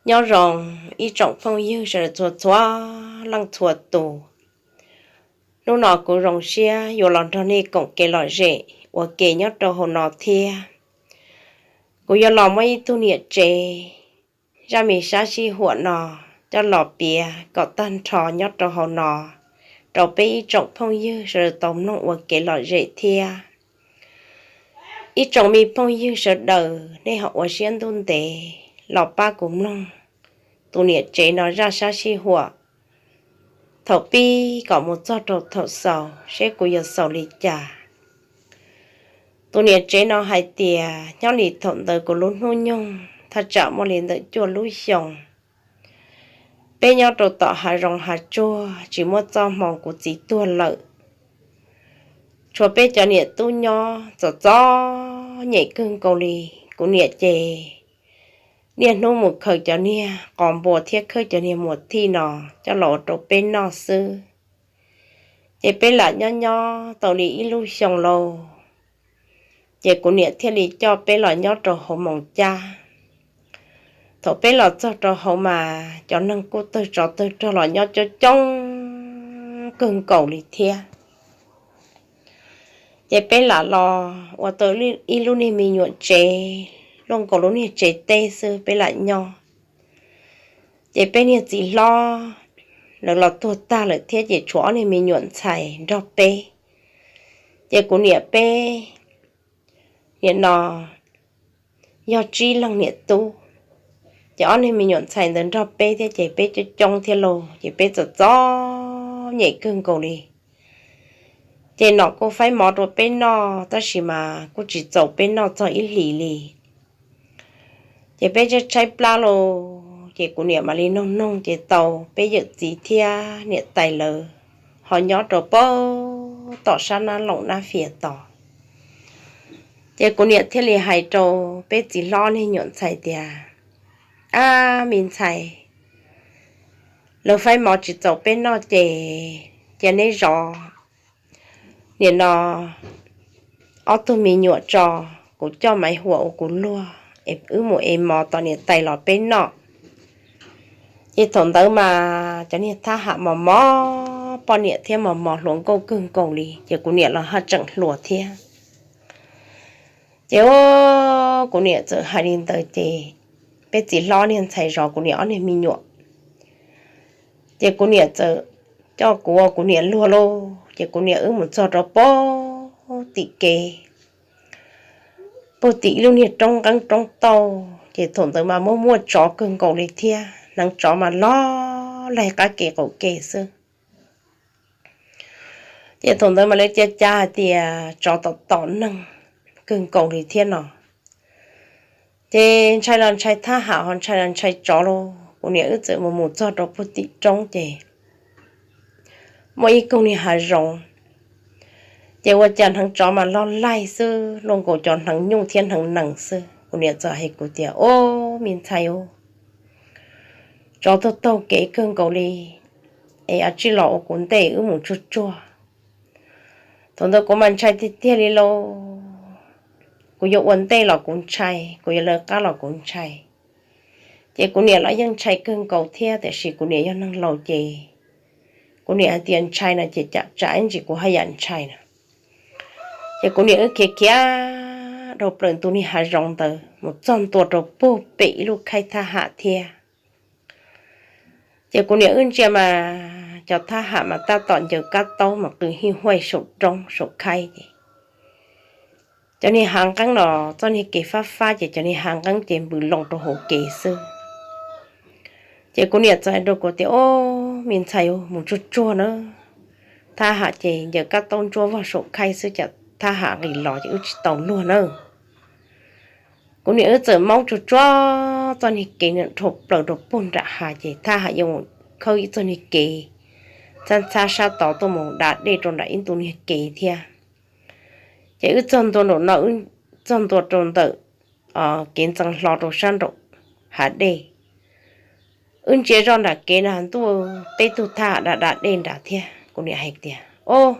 Nyob zoo ib tsoom phooj ywg sawv daws txhua txhua leej txhua tus. Hnub no kuv zoo siab yuav los nrog nej koom kev lom zem ua ke nyob rau hauv no thiab. Kuv yuav los muab ib tug niam tsev zaj me sab sij huam no coj los piav kom tag nrho nyob rau hauv no rau peb ib tsoom phooj ywg sawv daws tau mloog ua kev lom zem thiab. Ib tsoom me phooj ywg sawv daws nej ho ua siab ntuj ntev los pab kuv mloog tus niam tsev no zaj sab sij huam thaum pib kom mus txog rau thaum xaus seb kuv yuav xaus li cas. Tus niam tsev no hais tias nyob li thaum ntawd kuv lub hnub nyoog thaj tsam muaj li ntawm cuaj lub xyoo. Peb nyob rau tom hav zoov hav tsuag tsis muaj txoj hmoo, kuv txiv tuag lawm. Tshuav peb cov niam tub nyob txom txom nyem kawg nkaus li. Kuv niam ces niaj hnub mus khaws cov niag qos npua thiab khawb cov niag muas thij no coj los ua rau peb noj xwb. Ces peb lam nyob nyob tau li ib lub xyoo lauj, ces kuv niam thiaj li coj peb los nyob rau hauv Moos Cab. Thaum peb los txog rau hauv mas cov neeg kuj tawg tsov tawg rog los nyob coob coob kawg nkaus li thiab. Ces peb lam los ua tau ib lub niag me nyuam tsev, luaj nkaus lub niag tsev teb xwb peb lam nyob. Ces peb niag txiv hlob lawv los tuag tag lawm thiab ces tshuav ob niag me nyuam ntxhais nrog peb. Ces kuv niam peb nim no yog tsib leeg niam tub, ces ob niag me nyuam ntxhais ntawd nrog peb thiab ces peb coob coob thiab lauj, ces peb txom txom nyem kawg nkaus li. Ces nom kuj faib mov rau peb noj tab sis mas kuj tsis txaus peb noj txog ib hlis li. Ces peb tshaib tshaib plab lauj, ces kuv niam mam li noog noog ces tau peb yawm txiv thiab niam tais lawv ho nyob rau pem tom sab Nab Loos Nab Fias tod. Ces kuv niam thiaj li hais rau peb txiv hlob niag nyuam ntxhais tias, Ab, me ntxhais, lawv faib mov tsis txaus peb noj ces cia neb zov nim no ob tug me nyuam tso, kuv coj Maiv Huam ua kuv luag es wb mus ev mov tom niam tais los peb noj. Ces thaum ntawd mas cov niag thab ham mos mos poj niam thiab mos mos hluas nkauj kawg nkaus li, ces kuv niam los haj tseem hluas thiab. Ces kuv niam txawm hais li ntawd ces peb txiv hlob niag ntxhais zov kuv niam ob niag me nyuam. Ces kuv niam txawm coj kuv ua kuv niam luag lauj, ces kuv niam wb mus txog rau pem tim kev, pem tim ib lub niag roob nqeeb roob tauj, ces thaum ntawd mas muaj muaj tsov kawg nkaus li thiab, hneev tsov mas loj laig qab kev qaum kev xwb. Ces thaum ntawd mas lawv ca ca hais tias tsov tom tom neeg kawg nkaus li thiab no. Ces ntshai los ntshai thab ham ho ntshai los ntshai tsov lauj, kuv niam wb txawm mus mus txog rau pem tim roob ces muaj ib koog niag hav zoov, ces ua cas hneev tsov mas loj laig xwb, luaj nkaus cov hneev nyuj thiab hneev nees xwb. Kuv niam txawm hais kuv tias, Ob, me ntxhais, tsov tuag taug kev kawg nkaus li, es a tsij los ua kuv ntej wb mus tsuag tsuag. Thaum ntawd kuv mas ntshai tiag tiag li lauj, kuv yuav ua ntej los kuv ntshai, kuv yuav lawv qab los kuv ntshai. Ces kuv niam los yeej ntshai kawg nkaus thiab, tiam sis kuv niam yog neeg laus ces kuv niam hais tias ntshai no ces tsam ib ntsis kuv haj yam ntshai na. Ces kuv niam wb khiav khiav dhau plaws ntu niag hav zoov ntawd mus txog ntua rau pem ib lub khaib thab ham thiab. Ces kuv niam wb ntsia mas cov thab ham mas tab tom ncaws kab taub mas qw hij huaj saum roob saum khaib ces cov niag hav nqeeb no, txoj niag kev fab fab ces cov niag hav nqeeb ces npws loo rau hauv kev xwb. Ces kuv niam txawm hais rau kuv tias, Ob, me ntxhais, mus tsuag tsuag na, thab ham ces ncaws kab taub ntsuab vog saum khaib xwb, tsam thab ham nqis los ces wb tsis tau luag na. Kuv niam wb txawm maub tsuag tsuag txoj niag kev dhau plaws rau pem nram hav ces thab ham yuav mus khawb ib txoj niag kev ntxhab ntxhab sab tod tuaj mus da dej rau nram ib ntu niag kev thiab. Ces wb txog ntua nraum no, wb txog ntua rau ntawm kev ntxeev hlo rau sab nraum hav dej. Wb ntsia zoj nram kev na ntuj, peb tug thab ham da da dej nrad thiab. Kuv niam hais tias, Ob,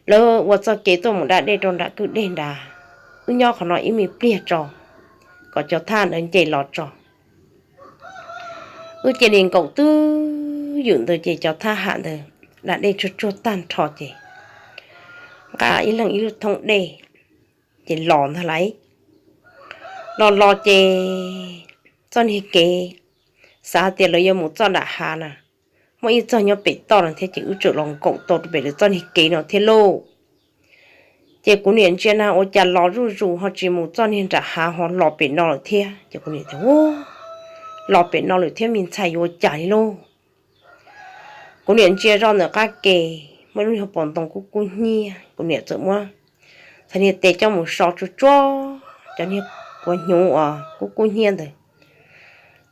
lawv ua txoj kev tuaj mus da dej rau nram kwj dej nrad, wb nyob qhov no ib me pliag tso, kom cov thab ham ntawd nce los tso. Wb cia li nkaum twb ywm ntawd ces cov thab ham ntawd da dej tsuag tsuag tag nrho ces nqa ib leeg ib lub thoob dej ces los ntag lauj. Los los ces txoj niag kev xav hais tias lawv yuav mus txoj nram hav na, muaj ib txog nyob pem toj no thiab ces wb txawm los nkaum tau rau pem lawv txoj niag kev no thiab lauj. Ces kuv niam ntsia na ua cas los zuj zus ho tsis mus txoj niag nram hav ho los pem no lawm thiab ces kuv niam tias, Ua, los pem no lawm thiab me ntxhais yuav ua cas li lauj. Kuv niam ntsia zoj ntawm qab ke, muaj lub niag pob ntoo kub kub hnyiab, kuv niam txawm muab txhais niag tes coj mus so tsuag tsuag cov niag quav hnyuv uas kub kub hnyiab ntawd,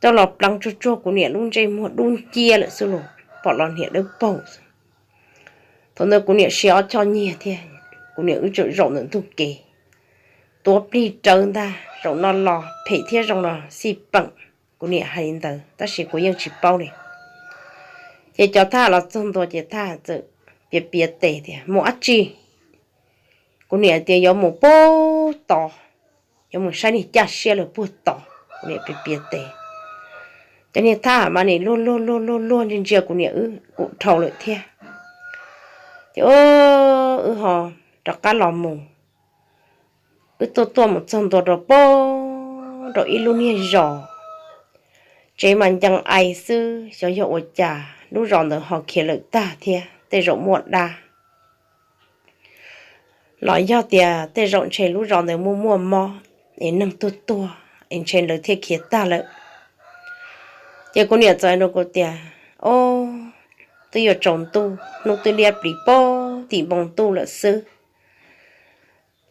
coj los pleev tsuag tsuag kuv niam lub ntsej muag dub nciab lawm xwb los pom los niam dawb paug xwb. Thaum ntawd kuv niam siv ob choj nyiag thiab, kuv niam wb txawm zaum ntawm ntug kev, tuav plig rawv ntag, zaum no los phem thiab zoo no xij peem. Kuv niam hais li ntawd tab sis kuv yeej tsis paub li. Ces cov thab ham los txog ntua ces thab ham txawm piav piav tes tias, Mus dab tsi? Kuv niam tias, Yuav mus puag tod, yuav mus saib niag caj siab lawm puag tod. Kuv niam piav piav tes, cov niag thab ham mas nim luag luag luag luag luag ntsia ntsia kuv niam wb kuj dhau lawm thiab. Ces wb ho rov qab los mus, wb tuaj tuaj mus txog ntua rau puag rau ib lub niag zos, tsev mas ncees ais xwb, xyov yog ua cas lub zos ntawd ho khiav lawm tag thiab tej zaum muaj dab los yog tias tej zaum ntshe lub zos ntawd muaj muaj mob es neeg tuag tuag es ntshe lawv thiaj khiav tag lawm. Ces kuv niam txawm hais rau kuv tias, Ob, twb yuav tsaus ntuj, hnub twb liab pliv puag tim npoo ntuj lawm xwb.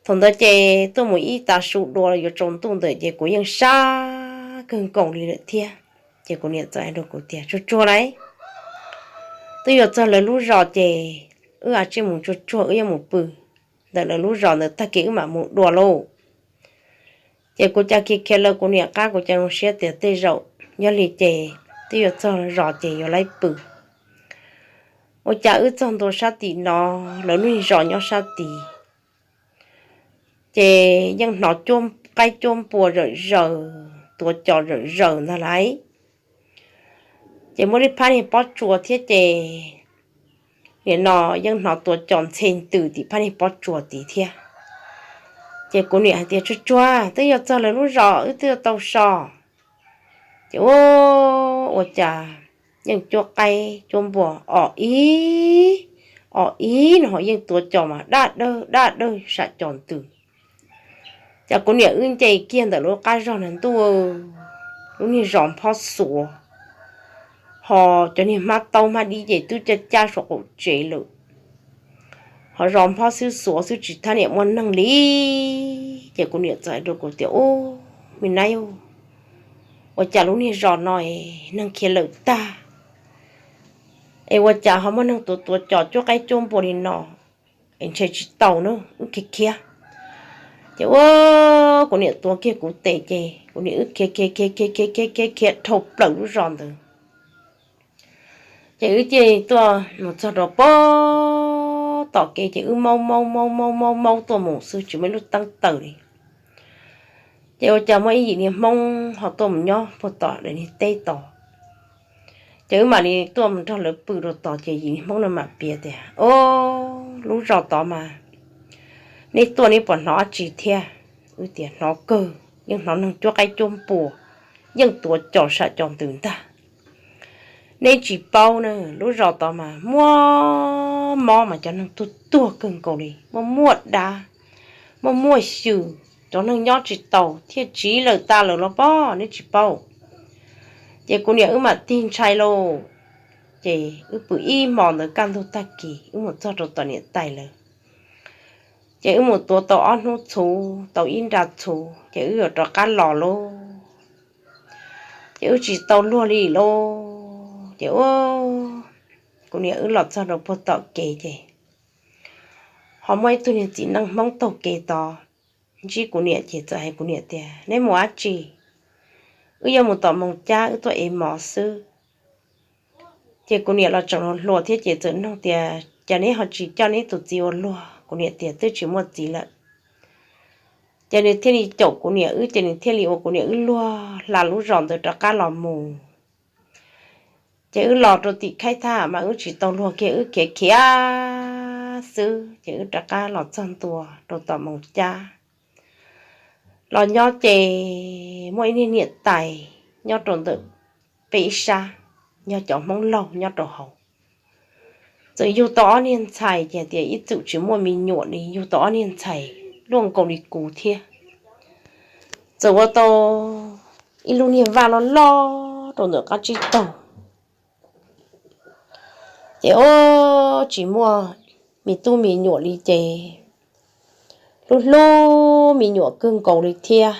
Thaum ntawd ces tuaj mus ib tav su dua los yuav tsaus ntuj ntawm ces kuv yeej sab kawg nkaus li lawm thiab. Ces kuv niam txawm hais rau kuv tias, Tsuag tsuag lauj, twb yuav txog lawv lub zos ces wb a tsij mus tsuag tsuag, wb yuav mus pw ntawm lawv lub zos ntawd tag kis wb mam mus dua lauj. Ces kuv cas khiav khiav lawv kuv niam qab, kuv cas zoo siab tias tej zaum yog li ces twb yuav txog zos ces yuav laib pw. Ua cas wb txog ntua sab tim no, lawv lub zos nyob sab tid, ces yeej hnov qaib cuab npua zawm zaws, tuav cos zawm zaws ntag lauj. Ces muaj ib phab niag pob tsuas thiab ces nim no yeej hnov tuav cos ntxhe ntws tim phab niag pob tsuas tid thiab. Ces kuv niam hais tias, Tsuag tsuag, twb yuav txog lawv lub zos, wb twb yuav tau so. Ces ua, ua cas yeej cuab qaib cuab npua os ib os ib no, yeej tuav cos mas daj dawg daj dawg sam cos ntws. Ces kuv niam wb nce kiag ntawm lub qab zog na ntuj, lub niag zos nphob xuav, ho cov niag hmab taub hmab dib ces twb caj caj saum qaum tsev lawm, ho zos nphob xwb xuav xwb tsis thab niam muaj neeg li. Ces kuv niam txawm hais rau kuv tias, Ub, me nab, ua cas lub niag zos no neeg khiav lawm tag, es ua cas ho muaj neeg tuav tuav cos cuab qaib cuab npua li no? Es ntshe tsis tau na, wb khiav khiav. Ces ua, kuv niam tuav kiag kuv tes ces kuv niam wb khiav khiav khiav khiav khiav khiav khiav khiav dhau plaws lub zos ntawd. Ces wb cia li tuaj mus txog rau puag tom kev ces wb maub maub maub maub maub maub tuaj mus xwb tsis muaj ib lub teeb taws li. Ces ua cas muaj ib yim niag Hmoob ho tuaj mus nyob puag tom daim niag teb tod. Ces wb mam li tuaj mus nrog lawv pw rau tod ces yim niag Hmoob no mam piav tias, Ob, lub zos tod mas neb tuaj neb puas hnov dab tsi thiab? Wb tias, Hnov kawg, yeej hnov neeg cuab qaib cuab npua, yeej tuav cos sam cos ntws ntag. Neb tsis paub na, lub zos tod mas muaj mob mas cov neeg tuag tuag kawg nkaus li, muaj muaj dab, muaj muaj xyw, cov neeg nyob tsis tau thiaj tsiv lawm tas lawm los pob, neb tsis paub. Ces kuv niam wb mam tig ntshai lauj. Ces wb pw ib hmo ntawd kaj ntug tag kis wb mus txog rau tom niam tais lawv. Ces wb mus tuav tau ob hnub txhuv, tau ib nra txhuv ces wb yuav rov qab los lauj. Ces wb tsis tau luag li lauj. Ces ua, kuv niam wb los txog rau puag tom kev ces ho muaj ib tug niag txiv neej Hmoob taug kev tod ntsib kuv niam ces txawm hais kuv niam tias, Neb mus dab tsi? Wb yuav mus tom Moos Cab, wb tuaj ev mov xwb. Ces kuv niam los tseem hluas thiab ces txawm nug tias, Cas neb ho tsis coj neb tus txiv ua luag? Kuv niam tias, Twb tsis muaj txiv lawm. Ces nws thiaj li caum kuv niam wb ces nws thiaj li ua kuv niam wb luag hla lub zos ntawd rov qab los mus. Ces wb los rau tim khaib thaj mas wb tsis tau luag kiag, wb khiav khiav xwb ces wb rov qab los txog ntua rau tom Moos Cab. Los nyob ces muaj ib niag niam tais nyob rau ntawm peb ib sab, yog cov Hmoob laug nyob rau hauv. Txawm yug tau ob niag ntxhais ces tias ib txwm tsis muaj me nyuam li, yug tau ob niag ntxhais luaj nkaus li kuv thiab. Txawm ua tau ib lub niag vaj loj loj rau ntawm qab tsib taug. Ces ua tsis muaj me tub me nyuam li ces hlub hlub me nyuam kawg nkaus li thiab.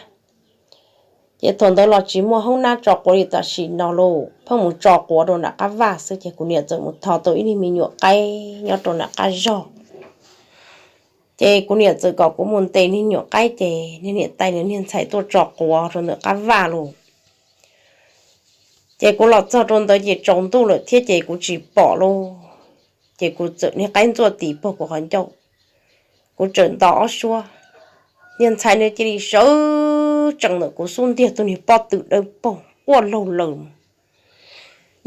Ces thaum ntawd los tsis muaj hoob nab tso quav li tam sim no los pheej mus tso quav rau nram qab vaj xwb ces kuv niam txawm mus tho tau ib niag me nyuam qaib nyob rau nram qab zog. Ces kuv niam txawm kom kuv mus ntes niag nyuam qaib ces niag niam tais niag ntxhais tuaj tso quav rau ntawm qab vaj los. Ces kuv los txog rau ntawd ces tsaus ntuj lawm thiab ces kuv tsis pom lauj. Ces kuv txawm niag qaib ntxuaj tis puag kuv qhov ncauj, kuv txawm nto ob suab. Niag ntxhais nws cia li sawv tsees ntawm kuv xub ntiag tus niag pob tw dawb paug quaj laug laws.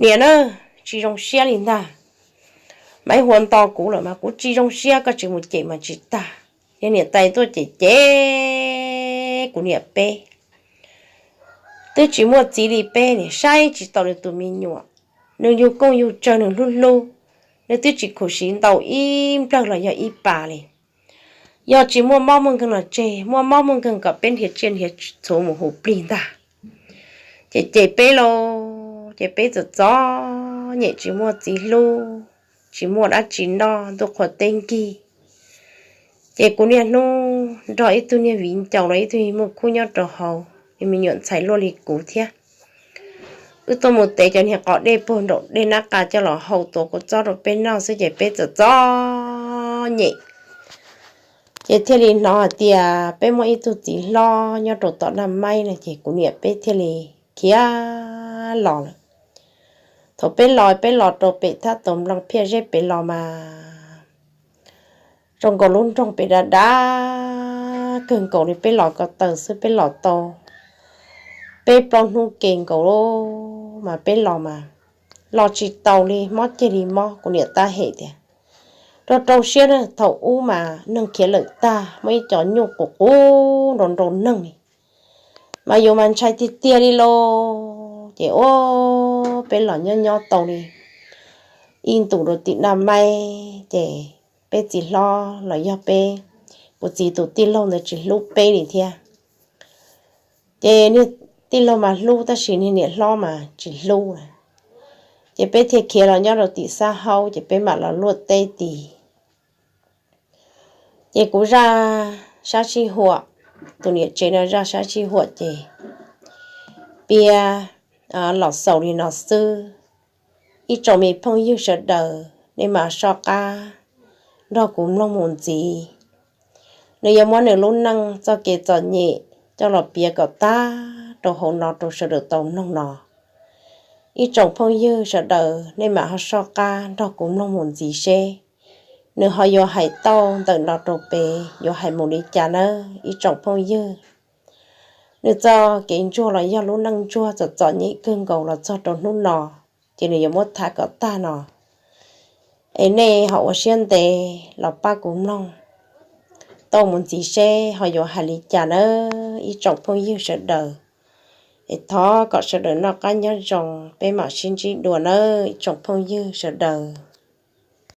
Niam na, tsis zoo siab li ntag. Maiv Huas nto kuv lawm mas kuv tsis zoo siab, koj tsis mus cem mas tsis tag. Yog niam tais tuaj cem ces kuv niam peb twb tsis muaj txiv li, peb nim saib tsis taus nws tus me nyuam. Nws yug kooj yug tsawg nws hlub hlub, nws twb tsis khuv siv ntaus ib nplawg los yog ib pas li. Yog tsis muaj mob muaj nkeeg los tseg, muaj mob muaj nkeeg kom peb nrhiav tsiaj nrhiav txhuv mus hu plig ntag. Ces cem peb lauj, ces peb txom txom nyem tsis muaj txiv hlub, tsis muaj dab tsi noj ntuj qhua teb nkig. Ces kuv niaj hnub nrog ib tug niag viv ncaus los ib tug muaj khub nyob rau hauv, me nyuam ntxhais luaj li kuv thiab. Wb tuaj mus tev cov niag qos dej puag nraum dej nab qa coj los hau tuav kua txob rau peb noj xwb ces peb txom txom nyem. Ces thiaj li hnov hais tias peb muaj ib tug txiv hlob nyob rau tom Naj Maib no ces kuv niam peb thiaj li khiav los lawm. Thaum peb los, peb los rau pem thaj tau nplooj phiaj zeb pem los mas zoo nkaus lub nroog pem dav dav kawg nkaus li, peb los ko taw xwb peb los tau peb plaub hnub ke nkaus mas peb los mas los tsis taus li, mob ceg li mob. Kuv niam tab hem tias rau rau siab na, thaum ub mas neeg khiav lawm tag muaj ib co nyuj qus qus nrau nrau neeg li mas yus mas ntshai tiag tiag li lauj. Ces ua peb los nyob nyob tau li ib ntus rau tim Naj Maib ces peb txiv hlob los yog peb, kuv txiv tus tij laug ntawd tsis hlub peb li thiab. Ces niag tij laug mas hlub tab sis niag niam hlob mas tsis hlub. Ces peb thiaj khiav los nyob rau tim Xab Haub ces peb mam los luaj teb tid. Ces kuv zaj sab sij huam, tus niam tsev no zaj sab sij huam ces piav los xaus li no xwb. Ib tsoom me phooj ywg sawv daws nej mam soj qab nrog kuv mloog mus ntxiv. Nws yuav muab nws lub neej txoj kev txom nyem coj los piav kom tag rau hauv no rau sawv daws tau mloog no. Ib tsoom phooj ywg sawv daws nej mam ho soj qab nrog kuv mloog mus ntxiv seb nws ho yuav hais tau ntawm no rau pem yuav hais mus li cas nawb ib tsoom phooj ywg. Nws txoj kev ntsuag los yog lub neej ntsuag txom txom nyem kawg nkaus los txog rau hnub no, ces nws yuav muab tham kom tag no. Es nej ho ua siab ntev los pab kuv mloog tau mus ntxiv seb ho yuav hais li cas nawb ib tsoom phooj ywg sawv daws. Es thov kom sawv daws noj qab nyob zoo, peb mam sib ntsib dua nawb ib tsoom phooj ywg sawv daws.